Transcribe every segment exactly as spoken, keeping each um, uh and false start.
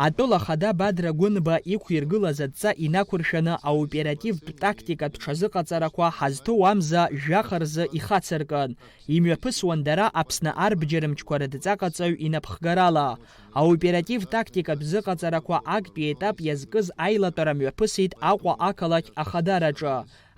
Атәыла ахада Бадра Гәынба иқәиргылаз адҵа инақәыршәаны аоперативтә тактикатә ҽазыҟаҵарақәа ҳазҭоу амза жәаха рзы ихацыркын. Имҩаԥысуан дара Аԥсны арбџьарымчқәа рыдҵаҟаҵаҩ инапхгарала. Аоператив-тактикатә зыҟаҵарақәа актәи етап иазкыз аилатәара мҩаԥысит Аҟәа ақалақь ахадараҿы.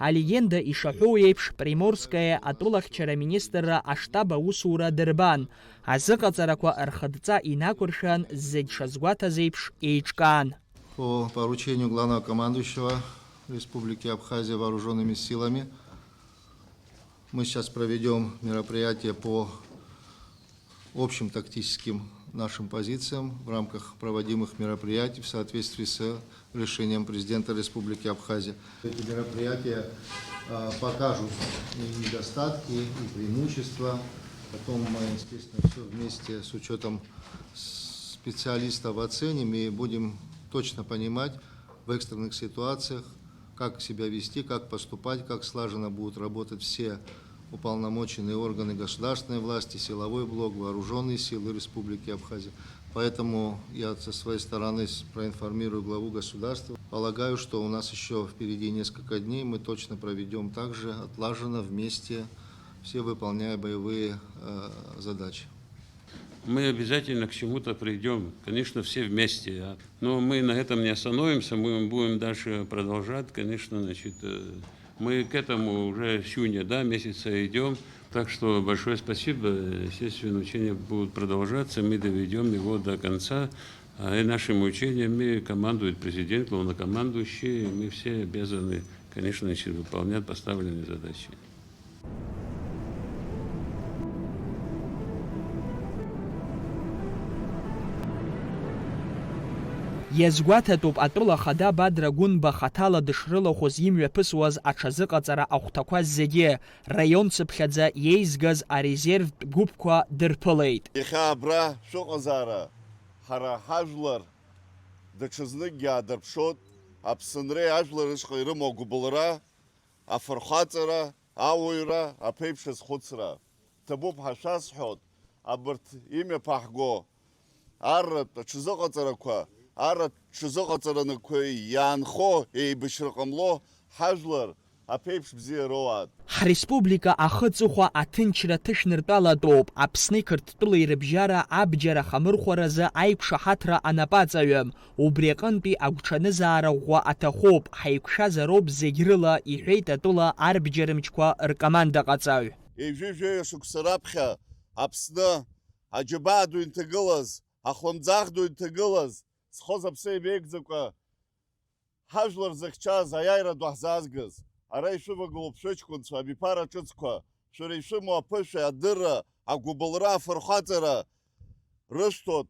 Алегенда ишаҳәоу еиԥш, Приморское атәылахьчара министрра аштаб аусура дырбан. Азыҟаҵарақәа рхыдҵа инақәыршәан, зегь шазгәаҭаз еиԥш еиҿкаан. По поручению главного командующего Республики Абхазия вооружёнными силами мы сейчас проведём мероприятие по общим тактическим нашим позициям в рамках проводимых мероприятий в соответствии с решением президента Республики Абхазия. Эти мероприятия, а, покажут и недостатки, и преимущества. Потом мы, естественно, всё вместе с учётом специалистов оценим и будем точно понимать в экстренных ситуациях, как себя вести, как поступать, как слаженно будут работать все уполномоченные органы государственной власти, силовой блок, вооружённые силы Республики Абхазия. Поэтому я со своей стороны с-, проинформирую главу государства. Полагаю, что у нас ещё впереди несколько дней. Мы точно проведём также отлаженно, вместе, все выполняя боевые, э, задачи. Мы обязательно к чему-то придём, конечно, все вместе, а. Но мы на этом не остановимся, мы будем дальше продолжать, конечно, значит, э, мы к этому уже с июня, да, месяца идём. Так что большое спасибо. Естественно, учения будут продолжаться, мы доведём его до конца. А и нашими учениями командует президент, главнокомандующий, и мы все обязаны, конечно, значит, выполнять поставленные задачи. Иазгәаҭатәуп атәыла ахада Бадра Гәынба хаҭала дышрылахәыз имҩаԥысуаз аҽазыҟаҵара ахәҭақәа зегьы, раион цыԥхьаӡа иеизгаз арезервтә гәыԥқәа дырԥылеит. Иахьа абра шәыҟазаара ҳара ҳажәлар даҽазныкгьы аадырԥшуеит, Аԥсынреи ажәлар рышҟа ирымоу агәыбылра, афырхаҵара, ауаҩра, аԥеиԥш азхәыцра. Ҭабуп ҳәа шәасҳәоит, абарҭ имҩаԥаҳго арратә аҽазыҟаҵарақәа, арратә ҽазыҟаҵаранықәа иаанхо еибашьра ҟамло ҳажәлар аԥеиԥш бзиа роуаат. Ҳреспублика ахы-аҵыхәа аҭынчра ҭышәныртәалатәуп, Аԥсни Қырҭтәылеи рыбжьара абџьар ахамырхәаразы аиқәшаҳаҭра анапаҵаҩым. Убри аҟынтәи агәҽанызаара ӷәӷәа аҭахуп, ҳаиқәшәазароуп зегь рыла, иҳәеит атәыла арбџьарымчқәа ркомандаҟаҵаҩ. Ҩажәи жәаҩа шықәса раԥхьа Аԥсны аџьабаа ду инҭагылаз, ахлымӡаах ду инҭагылаз, зхоз аԥсы еимеигӡакәа, ҳажәлар зыхьчаз, аиааира ду ҳзаазгаз, ара ишәывагылоуп шәыҷкәынцәа, абиԥара ҿыцқәа, шәара ишәымоу аԥышәа, адырра, агәыбылра, афырхаҵара рышәҭоит,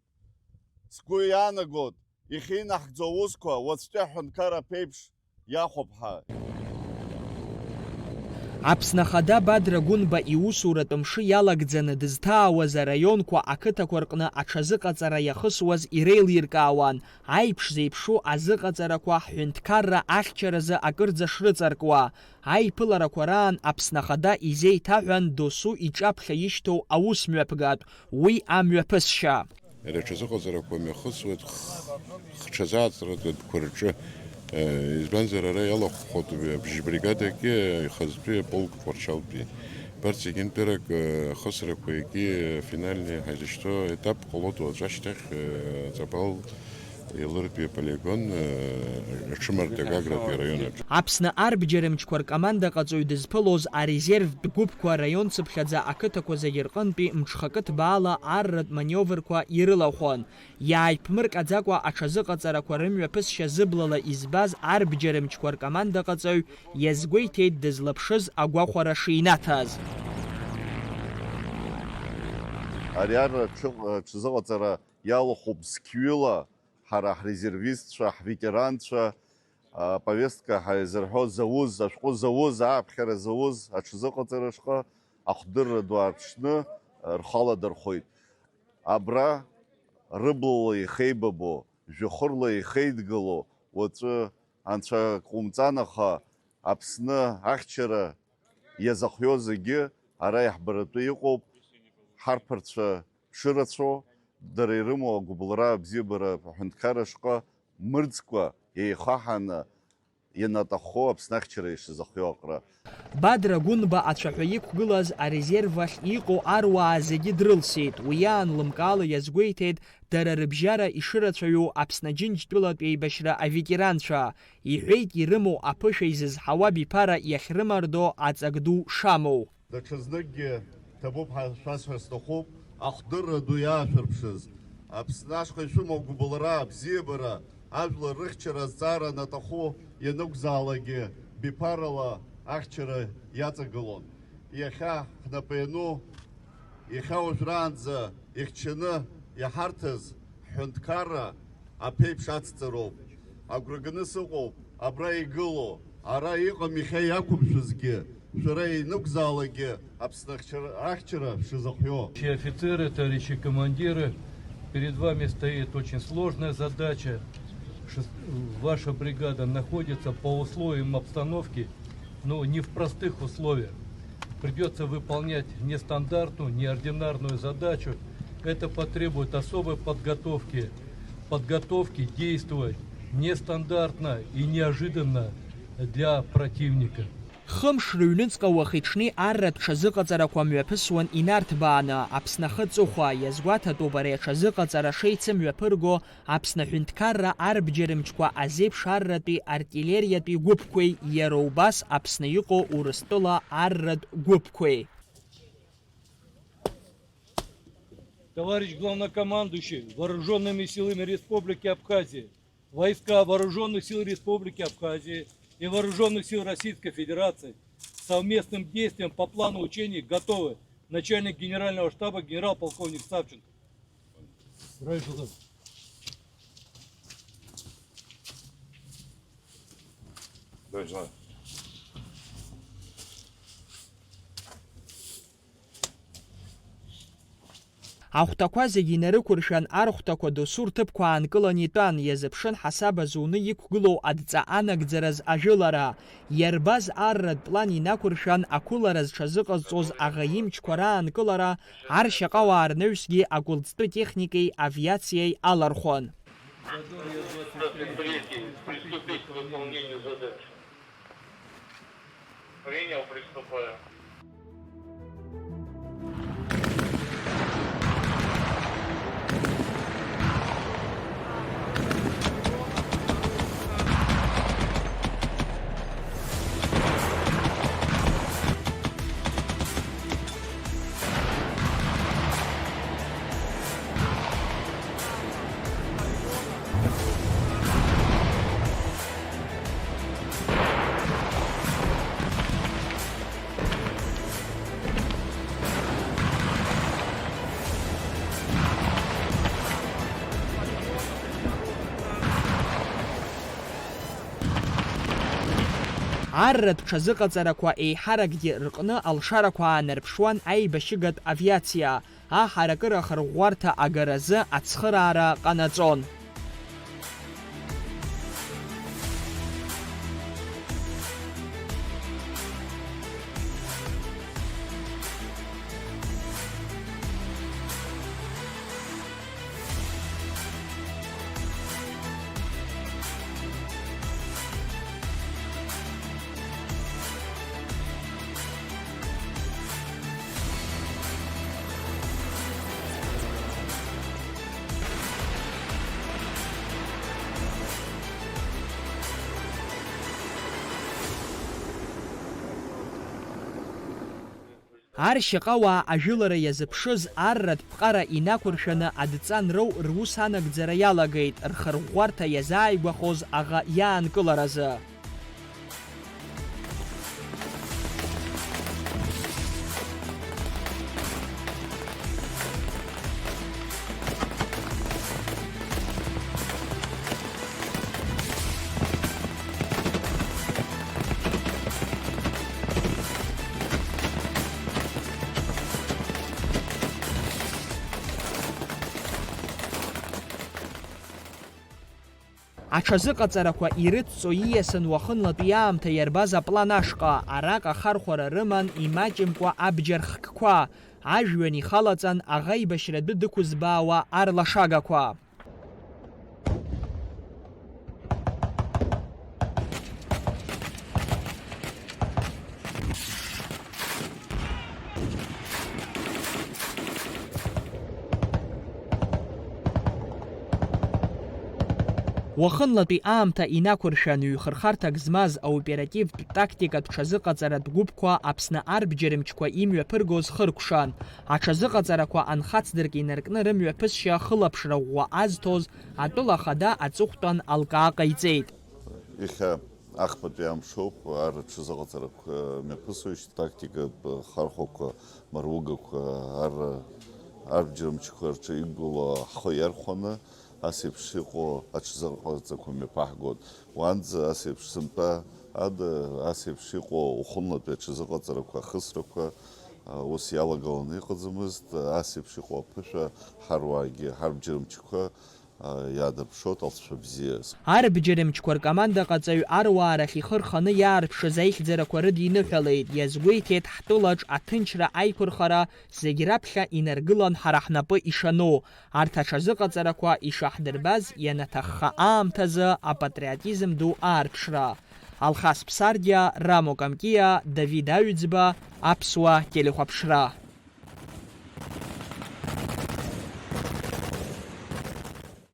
сгәы иаанагоит, ихьинаҳгӡо аусқәа уаҵәтәи аҳәынҭқарра аԥеиԥш иахәап ҳәа. Аԥсны Ахада Бадра Гәынба иусуратә мшы иалагӡаны дызҭаауаз араионқәа, ақыҭақәа рҟны аҽазыҟаҵара иахысуаз иреилиркаауан, аиԥш зеиԥшу азыҟаҵарақәа ҳҳәынҭқарра ахьчаразы акырӡа шрыҵаркуа. Аиԥыларақәа раан Аԥсны Ахада изеиҭаҳәан досу иҿаԥхьа ишьҭоу аус мҩаԥгатә, уи амҩаԥысшьа. Иара аҽазыҟаҵарақәа мҩахысуеит х-, хҽазааӡаратә адәқәа рҿы. Э, избанзар, ара иалахәхоит абжьбригадагьы, ихазтәи аполк Тҟәарчалтәи. Абарҭ зегьынтәарак, э, ахысрақәа егьи финальный ҳаизышьҭоу етап ҟалоит уаҵәы ашьҭахь, э, Ҵабал Елыртәи аполигон, э, аҽымыртәа Гагратәи араион аҿы. Аԥсны арбџьарымчқәа ркомандаҟаҵаҩ дызԥылоз арезервтә гәыԥқәа араион цыԥхьаӡа ақыҭақәа зегьы рҟынтәи мҽхакы ҭбаала арратә маниоврқәа ирылахәын. Иааиԥмырҟьаӡакәа аҽазыҟаҵарақәа рымҩаԥысшьа зыблала избаз арбџьарымчқәа ркомандаҟаҵаҩ иазгәеиҭеит дызлаԥшыз агәахәара шинаҭаз. Ари ар аҽы-, аҽазыҟаҵара иалахәуп зқьҩыла ҳара ҳрезервистцәа, ҳветеранцәа, аповестка ҳәа изырҳәо зауз, ашәҟәы зауз, ааԥхьара зауз аҽазыҟаҵара шҟа ахдырра ду аарԥшны рхы аладырхәит. Абра рыблала ихеибабо, жәохырла ихеидгыло, уаҵәы анцәа ҟумҵан, аха Аԥсны ахьчара иазыхиоу зегьы ара иаҳбаратәы иҟоуп, ҳарԥарцәа шырацәоу, Дара ирымоу агәыбылра абзиабара аҳәынҭқарра шҟа мырӡкәа еихаҳаны ианаҭаххо Аԥсны ахьчара ишазыхиоу аҟара. Бадра Гәынба ацәаҳәа иқәгылаз арезерв ахь иҟоу аруаа зегьы дрылсит. Уи аан лымкаала иазгәеиҭеит дара рыбжьара ишырацәаҩу Аԥсны Џьынџьтәылатә еибашьра аветеранцәа. Иҳәеит ирымоу аԥышәа изызҳауа биԥара иахьрымардо аҵак ду шамоу. Даҽазныкгьы ҭабуп ҳәа шәасҳәар сҭахуп, ахдырра ду иаашәырԥшыз. Аԥсны ашҟа ишәымоу агәыбылра, абзиабара, ажәлар рыхьчара азҵаара анаҭаху ианакәзаалакгьы биԥарала ахьчара иаҵагылон. Иахьа ҳнапы иану, иахьа уажәраанӡа ихьчаны иҳарҭаз ҳҳәынҭқарра аԥеиԥш ацҵароуп. Агәра ганы сыҟоуп, абра игылоу, ара иҟам иахьа иақәымшәозгьы, шәара ианакәзаалакгьы Аԥсны ахьчара, ахьчара шәазыхио. Товарищи офицеры, товарищи командиры, перед вами стоит очень сложная задача. Шес-, ваша бригада находится по условиям обстановки, ну, не в простых условиях. Придётся выполнять нестандартную, неординарную задачу. Это потребует особой подготовки, подготовки действовать нестандартно и неожиданно для противника. Хымш рыҩныҵҟа уахи-ҽни арратә ҽазыҟаҵарақәа мҩаԥысуан инарҭбааны, Аԥсны ахы аҵыхәа, иазгәаҭатәуп ари аҽазыҟаҵара шеицымҩаԥырго Аԥсны аҳәынҭқарра арбџьармчқәа азеиԥш арратәи артиллериатәи гәыԥқәеи иара убас Аԥсны иҟоу Урыстәыла арратә гәыԥқәеи. Товарищ главнокомандующий Вооружёнными силами Республики Абхазия, войска Вооружённых сил Республики Абхазия и Вооружённых сил Российской Федерации совместным действиям по плану учений готовы. Начальник генерального штаба генерал-полковник Савченко. Здравия желаю. Здравия желаю. Ахәҭақәа зегьы инарықәыршәан, архәҭақәа досу рҭыԥқәа аанкыланы итәан, иазыԥшын ҳасаба зуны иқәгылоу адҵа анагӡараз ажәылара. Иарбаз арратә план инақәыршәан ақәылара зҽазыҟазҵоз аӷа имчқәа раанкылара, аршьаҟауаа рнаҩсгьы акәылӡтәы техникеи авиациеи алархәон. Принял, приступаю. Арратә ҽазыҟаҵарақәа еиҳаракгьы рҟны алшарақәа аанарԥшуан аибашьыгатә авиациа, аҳаракыра ахырӷәӷәарҭа агаразы ацхыраара ҟанаҵон. Аршьаҟауаа ажәылара иазыԥшыз арратә ԥҟара инақәыршәаны адҵа анроу рус анагӡара иалагеит, рхырӷәӷәарҭа иазааигәахоз аӷа иаанкыларазы. Аҽазыҟаҵарақәа ирыцҵо ииасын уахынлатәи аамҭа иарбаз аплан ашҟа, араҟа ахархәара рыман имаҷымкәа абџьар хкқәа, Ажәҩан ихалаҵан аӷа еибашьратәы дықәызбаауа арлашагақәа. Уахынлатәи аамҭа инақәыршәан, ҩхырхарҭак змаз аоперативтә тактикатә ҽазыҟаҵаратә гәыԥқәа Аԥсны арбџьармчқәа имҩаԥыргоз хыркәшан. Аҽазыҟаҵарақәа анхацдырк инаркны рымҩаԥысшьа хылаԥшра ӷәӷәа азҭоз атәыла ахада аҵыхәтәан алкаа ҟаиҵеит. Иахьа ахԥатәи амшоуп, ар рҽазыҟаҵарақәа мҩаԥысуеижьҭеи, тактикатә хархәақәа, маругақәа, ар, арбџьармчқәа рҿы иқәгылоу ҳхы иархәаны, ас еиԥш иҟоу аҽазыҟаҵарақәа мҩаԥаҳгоит. Уаанӡа ас еиԥш сынтәа ада, ас еиԥш иҟоу ухынлатәи аҽазыҟаҵарақәа, ахысрақәа, а, ус иалагаланы иҟаӡамызт, ас еиԥш иҟоу аԥышәа ҳаруаагьы, ҳарбџьармчқәа, а, иаадырԥшуеит алҵшәа бзиа. Арбџьармчқәа ркомандаҟаҵаҩ аруаа рахь ихы рханы иаарԥшыз аихьӡарақәа рыдиныҳәалеит, иазгәеиҭеит ҳтәылаҿ аҭынчра аиқәырхара зегь раԥхьа инаргылан ҳара ҳнапы ишану. Арҭ аҽазыҟаҵарақәа ишаҳдырбаз ианаҭахха аамҭазы апатриотизм ду аарԥшра. Алхас Ԥсардиа, Рамо Камкиа, Давид Аҩӡба, Аԥсуа телехәаԥшра.